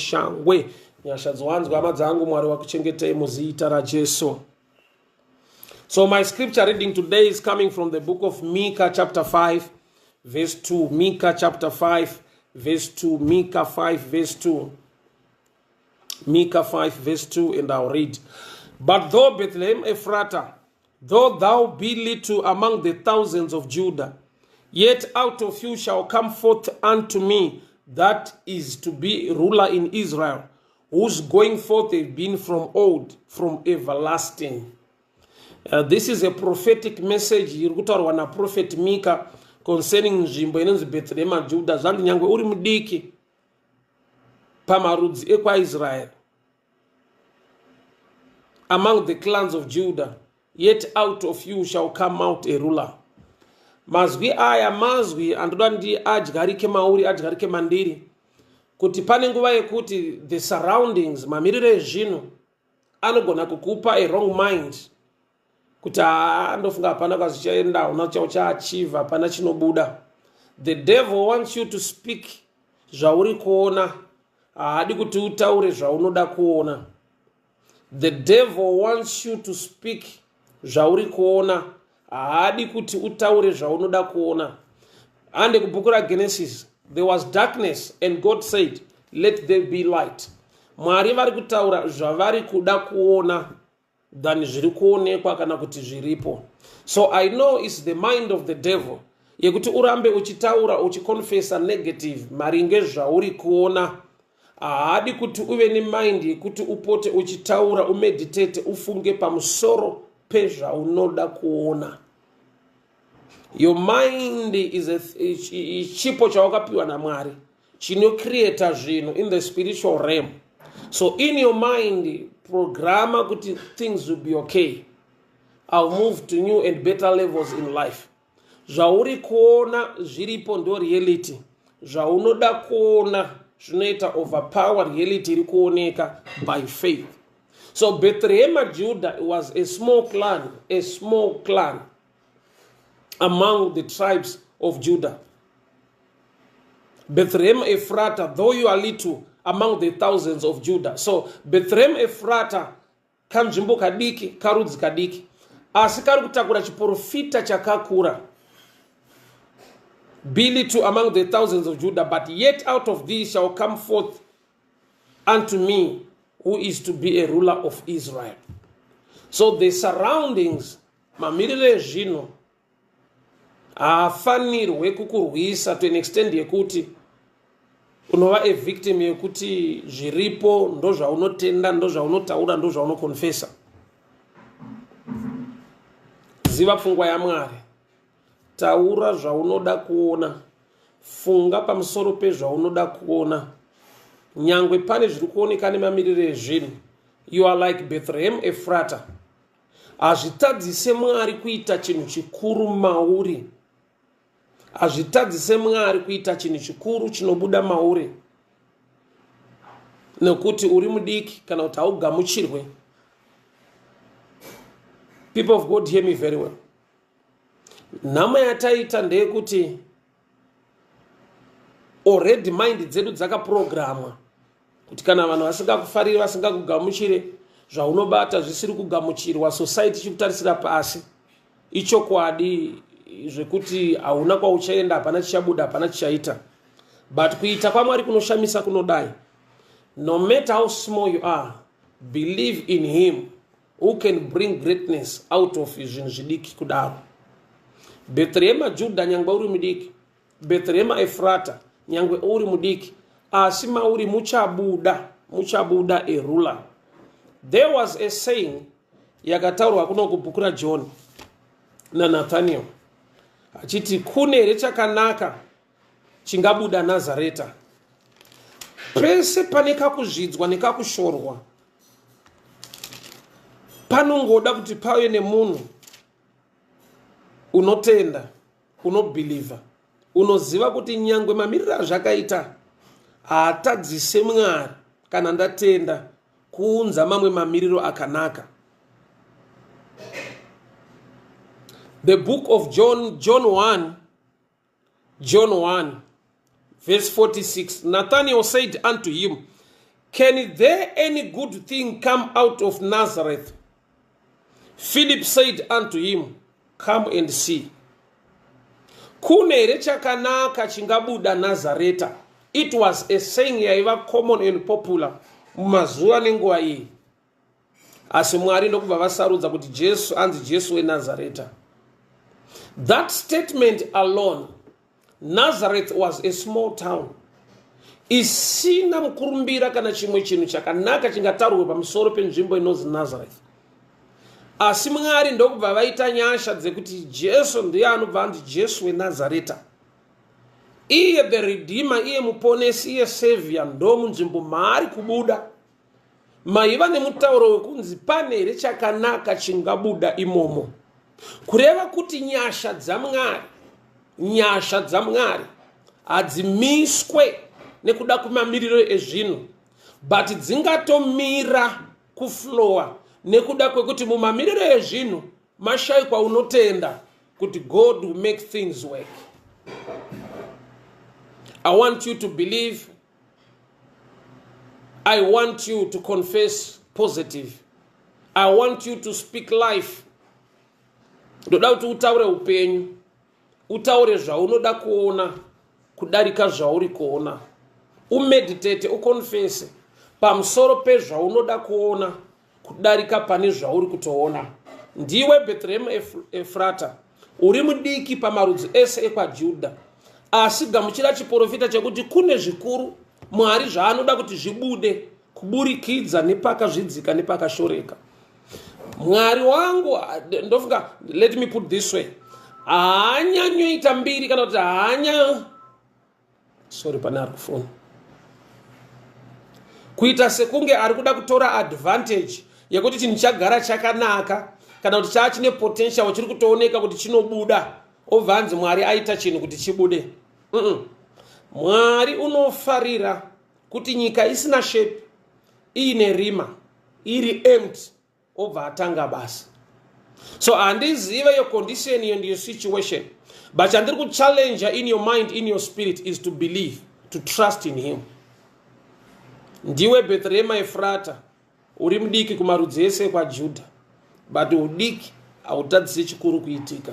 Mushangwe. Nyasha dzowanzwa hama dzangu, Mwari wakuchengetei muzita raJesu. So my scripture reading today is coming from the book of Micah chapter 5 verse 2. Micah chapter 5 verse 2. Micah 5 verse 2. Micah 5 verse 2 and I'll read. But though Bethlehem Ephratah, though thou be little among the thousands of Judah, yet out of you shall come forth unto me that is to be ruler in Israel, whose going forth have been from old, from everlasting. This is a prophetic message iri kutaurwa naProphet Mika concerning nzvimbo inonzi Bethlehem Judah. Zvanzi nyangwe uri mudiki pamarudzi ekwaIsrael, among the clans of Judah, yet out of you shall come out a ruler. Mazwi aya mazwi andoda ndi adyarike mauri, adyarike mandiri, kuti pane nguva yekuti the surroundings, mamiriro ezvinhu anogona kukupa a wrong mind kuti haa, ndofunga hapana kwazvichaenda, hauna chauchaachieve, hapana chinobuda. The devil wants you to speak zvauri kuona, haadi kuti utaure zvaunoda kuona. The devil wants you to speak zvauri kuona, haadi kuti utaure zvaunoda kuona. Hande kubhuku raGenesis. There was darkness and God said, "Let there be light." Mwari vari kutaura zvavari kuda kuona than zviri kuonekwa kana kuti zviripo. So I know it's the mind of the devil yekuti urambe uchitaura, uchiconfessa negative maringe zvauri kuona. Haadi kuti uve nemind yekuti upote uchitaura, umeditate, ufunge pamusoro pezvaunoda kuona. Your mind is chipo chawakapiwa naMwari chinocreata zvinhu in the spiritual realm. So in your mind, programa kuti things will be okay, I'll move to new and better levels in life. Zvauri kuona zviripo ndo reality. Zvaunoda kuona zvinoita overpower reality iri kuoneka by faith. So Bethlehem Judah was a small clan, a small clan among the tribes of Judah. Bethlehem Ephrata, though you are little among the thousands of Judah. So Bethlehem Ephrata kanzvimbo kadiki, karudzi kadiki, asi kari kutakura chiprofita chakakura. Be little among the thousands of Judah, but yet out of thee shall come forth unto me who is to be a ruler of Israel. So the surroundings, mamiriro ezvinhu haafanirwe kukurwisa to an extent yekuti unova a victim yekuti zviripo ndo zvaunotenda, ndo zvaunotaura, ndo zvaunokonfesa. Ziva pfungwa yaMwari, taura zvaunoda kuona, funga pamusoro pezvaunoda kuona. Nyangwe pane zviri kuoneka nemamiriro ezvinhu, you are like Bethlehem Ephrata, hazvitadzise Mwari kuita chinhu chikuru mauri, hazvitadzise Mwari kuita chinhu chikuru chinobuda mauri nekuti uri mudiki kana kuti haugamuchirwe. People of God, hear me very well. Nhamo yataita ndeyekuti already mind dzedu dzakaprogramwa kuti kana vanhu vasingakufariri, vasingakugamuchire, zvaunobata zvisiri kugamuchirwa, society ichikutarisira pasi, ichokwadi zvekuti hauna kwauchaenda, hapana chichabuda, hapana chichaita. But kuita kwaMwari kunoshamisa kunodai: no matter how small you are, believe in him who can bring greatness out of zvinhu zvidiki kudaro. Bhethlehema Judha, nyangwe uri mudiki, Bhethlehema Efrata, nyangwe uri mudiki, asi mauri muchabuda, muchabuda a ruler. There was a saying yakataurwa kuno kubhuku raJohn naNathaniel achiti, "Kune here chakanaka chingabuda Nazareta?" Pese pane kakuzvidzwa nekakushorwa panongoda kuti pave nemunhu unotenda, unobhilivha, unoziva kuti nyangwe mamiriro azvakaita haatadzise Mwari kana ndatenda kuunza mamwe mamiriro akanaka. The book of John, John 1, John 1 verse 46. Nathaniel said unto him, Can there any good thing come out of Nazareth? Philip said unto him, Come and see. Kune here chakanaka chingabuda Nazareta? It was a saying yaiva common and popular mumazuva nenguva iyi. Asi Mwari ndokubva vasarudza kuti Jesu anzi Jesu weNazareta. That statement alone, Nazareth was a small town isina mukurumbira kana chimwe chinhu chakanaka chingataurwe pamusoro penzvimbo inonzi Nazareth. Asi Mwari ndokubva vaita nyasha dzekuti Jesu ndiye anobva anzi Jesu weNazareta. Iye the Redeemer, iye muponesi, iye Savior ndomunzvimbo maari kubuda. Maiva nemutauro wekunzi pane here chakanaka chingabuda imomo. Kureva kuti nyasha dzaMwari, nyasha dzaMwari hadzimiswe nekuda kwemamiriro ezvinhu, but dzingatomira kuflowa nekuda kwekuti mumamiriro ezvinhu mashaikwa unotenda kuti God will make things work. I want you to believe. I want you to confess positive. I want you to speak life. Ndoda kuti utaure upenyu, utaure zvaunoda kuona kudarika zvauri kuona. Umeditate, uconfesse pamusoro pezvaunoda kuona kudarika pane zvauri kutoona. Ndiwe Bhetherehemu Efrata, uri mudiki pamarudzi ese ekwaJudha, asi gamuchira chiporofita chekuti kune zvikuru Mwari zvaanoda kuti zvibude kuburikidza nepakazvidzika nepakashoreka. Mwari wangu, ndofunga, let me put this way, haanyanyoita mbiri kana kuti haanya sorry pane ari kufona kuita sekunge ari kuda kutora advantage yekuti chinhu chagara chakanaka kana kuti chaa chine potential chiri kutooneka kuti chinobuda obva anzi mwari aita chinhu kuti chibude mm -mm. Mwari unofarira kuti nyika isina shape iine rima iri empty obva atanga basa. So handizive your condition and your situation, but chandiri kuchallenger in your mind, in your spirit, is to believe, to trust in him. Ndiwe Bethlehema Efrata, uri mudiki kumarudzi ese ekwaJudha, but udiki hautadzise chikuru kuitika.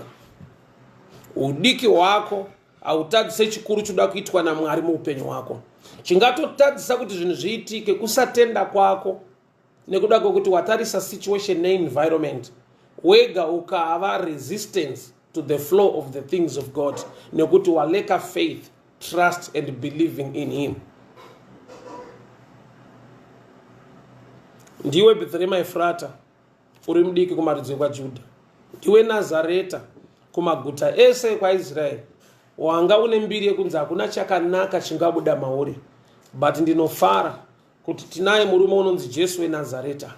Udiki hwako hautadzise chikuru chinoda kuitwa naMwari muupenyu hwako. Chingatotadzisa kuti zvinhu zviitike kusatenda kwako, nekuda kwekuti watarisa situation neenvironment wega ukava resistance to the flow of the things of God, nekuti waleka faith, trust and believing in him. Ndiwe Bethlehema Efrata, uri mudiki kumarudzi ekwaJudha, ndiwe Nazareta kumaguta ese ekwaIsraeri, wanga une mbiri yekunzi hakuna chakanaka chingabuda mauri, but ndinofara kuti tinaye murume unonzi Jesu weNazareta.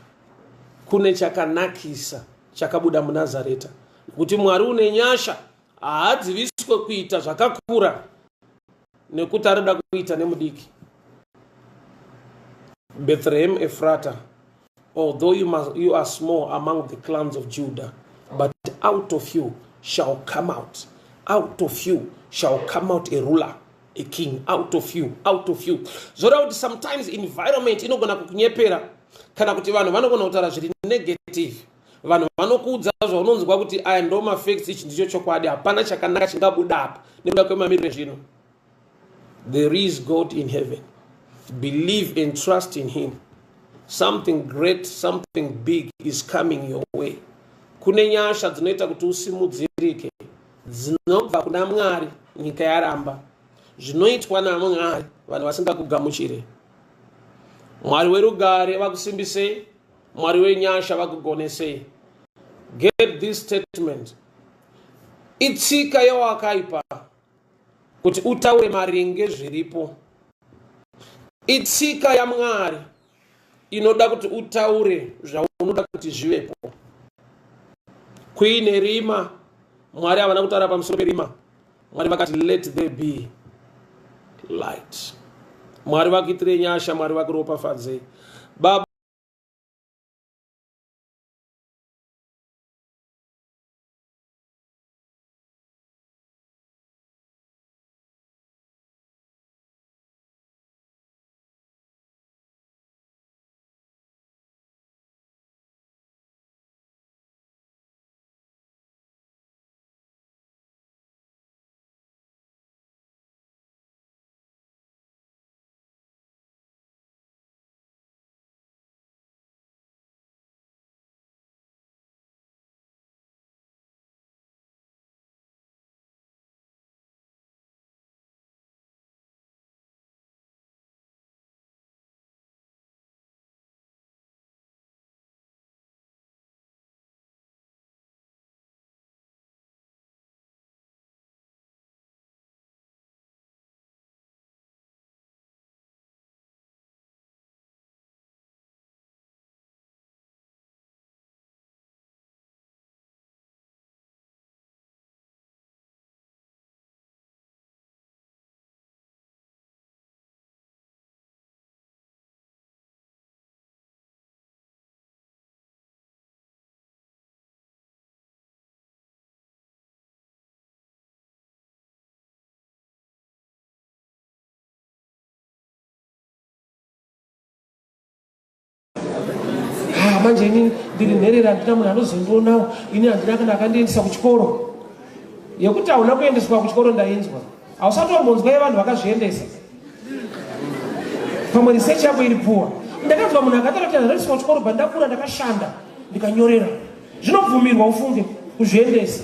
Kune chakanakisa chakabuda muNazareta, nekuti Mwari une nyasha haadziviswe kuita zvakakura nekuti arida kuita nemudiki. Bethlehem Ephrata, although you are small among the clans of Judah, but out of you shall come out, out of you shall come out a ruler, a king, out of you, out of you. Zvoreva kuti sometimes environment inogona kukunyepera, kana kuti vanhu vanogona kutaura zviri negative. Vanhu vanokuudza zvaunonzwa kuti aya ndo mafacts, ichi ndicho chokwadi, hapana chakanaka chingabuda apa nekuda kwemamiriro ezvinhu. There is God in heaven. Believe and trust in him. Something great, something big is coming your way. Kune nyasha dzinoita kuti usimudzirike, dzinobva kuna Mwari, nyika yaramba. Zvinoitwa naMwari vanhu vasingakugamuchire. Mwari werugare vakusimbisei, Mwari wenyasha vakugonesei. Get this statement. Itsika yewakaipa kuti utaure maringe zviripo. Itsika yaMwari inoda kuti utaure zvaunoda kuti zvivepo. Kuine rima, Mwari havana kutaura pamusoro perima. Mwari vakati let there be light. Mwari vakuitire nyasha, Mwari vakuropafadzei. Baba Manje ini ndiri nherera, handina munhu anozondionawo, ini handina kana akandiendesa kuchikoro. Yekuti hauna kuendeswa kuchikoro ndainzwa. Hausati wambonzwa yevanhu vakazviendesa. Pamwe research yako iri poor. Ndakanzwa munhu akataura kuti handina kuchikoro but ndakura ndakashanda ndikanyorera. Zvinobvumirwa ufunge kuzviendesa.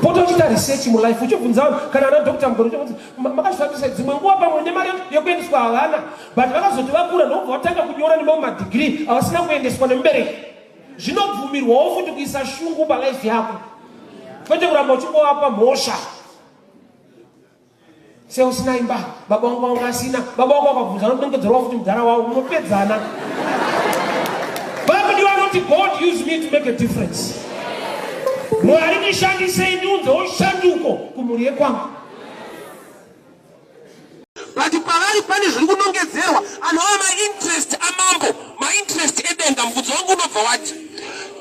Pota uchiita research mulife uchibvunza vanhu kana ana Dr. Mugoro uchibvunza makazvifambisa dzimwe nguva pamwe nemari yekuendeswa havana but vakazoti vakura ndokubva vatanga kunyora nemamwe madegree avasina kuendeswa nemubereki. Zvinobvumirwawo futi kuisa shungu palife yako kwete kuramba uchingovapa mhosva seusina imba baba wangu vanga asina baba wangu vakabvunza anodongedzerwa futi mudhara wavo munopedzana. Vakudiwa vanoti God use me to make a difference. Mwari ndishandisei ndiunzewo shanduko kumhuri yekwangu. But pavari pane zviri kunongedzerwa anova mainterest amambo, mainterest edenga. Mubvunzo wangu unobva wati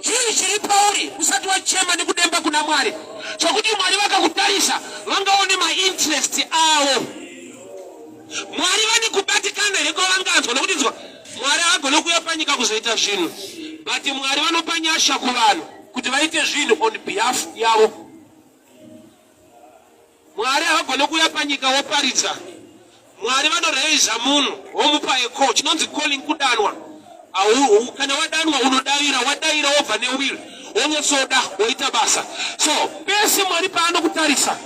chii chiri pauri usati wachema nekudemba kuna Mwari chokuti Mwari vakakutarisa vangaone mainterest avo? Mwari vane kubatikana here kwavanganzwa? Nokuti nzwa, Mwari havagone kuuya panyika kuzoita zvinhu, but Mwari vanopa nyasha kuvanhu kuti vaite zvinhu on behalf yavo. Mwari havagone kuuya panyika woparidza. Mwari vanoreiza munhu womupa a call, chinonzi calling kudanwa. Kana wadanwa unodavira, wadavira wobva newill, wonyatsoda woita basa. So pese Mwari paanokutarisa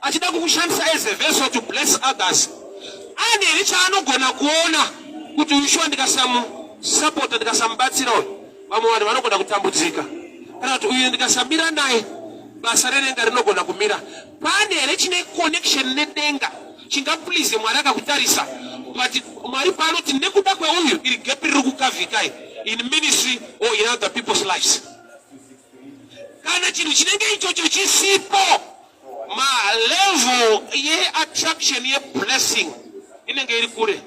achida kukushandisa as a vessel to bless others, ane here chaanogona kuona kuti uyu shuwa ndikasamusapota, ndikasamubatsira uyu, vamwe vanhu vanogona kutambudzika, kana kuti uyu ndikasamira naye basa redenga rinogona kumira. Pane here chine connection nedenga chingaplease Mwari akakutarisa? But Mwari paanoti nekuda kweuyu iri gap riri kukavhikai in ministry or in other people's lives, kana chinhu chinenge ichocho chisipo, malevel yeattraction yeblessing inenge iri kure.